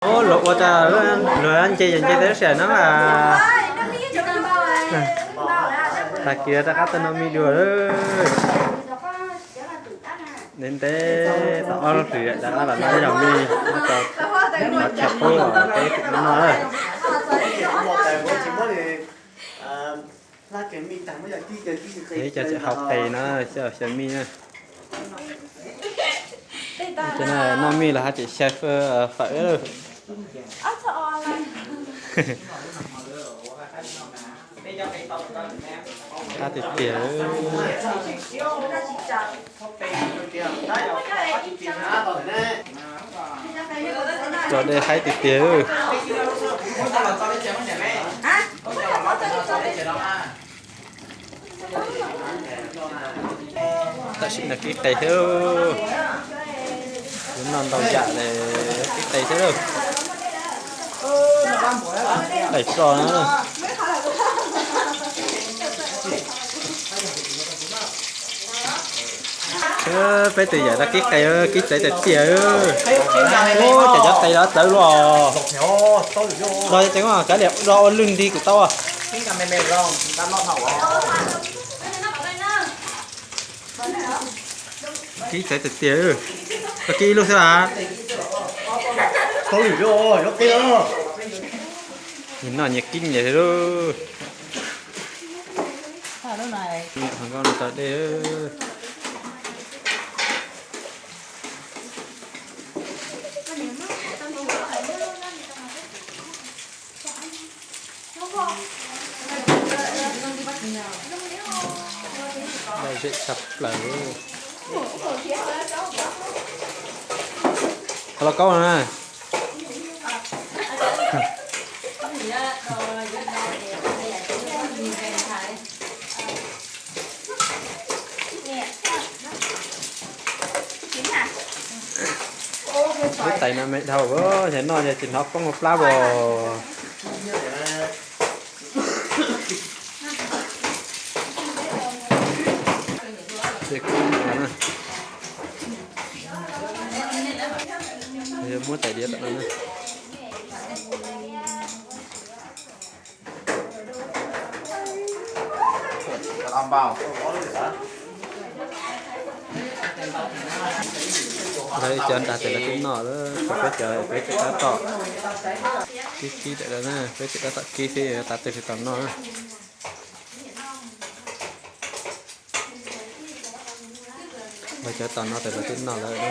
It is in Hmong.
Luag ua tas luag nce yog nce tej lub sij hawm no mas. Tag kis rov qab tuaj noj mij dua lawm. Ntev ntev tau ob lub hlis lawm rov qab los noj ib zaug mij, noj tso, qhov chaw qub los peb tim no noj lawm. Ib co tseem hau qe no, xyaw mij na. Cov no noj mij los haj tseem xyaw fawm lawm. Qab tiag tiag. Tso dej haib tiag tiag. Tam sim no kib qe thiab. Yuav noj ntau yam li, kib qe thiab lauj. Qe so na. Peb tus yawm no kib qe, kib txawv tiag tiag. Ub, cas cov qe no txawv luaj. Los tseem kav liam los ua lwj nti kuv tau. Kib txawv tiag tiag. Koj kib ib lub xwb las. Nyias noj nyias kib nyias li lauj. Nyiam hluas nkauj no tso dej. Lom zem tshaj plaws. Qhov lauj kaub no na. Lub tais no me dhau, yog noj yog tsis hnov poob hauv plab os. Muab tais diav tom no na. Lawv cov nrag tes lawv twb noj lawm, peb cov peb tseem tab tom kib kib ntawm lawv na, peb tseem tab tom kib xwb, tav twg tsis tau noj na. Lawv cov tau noj tes lawv twb noj lawm na.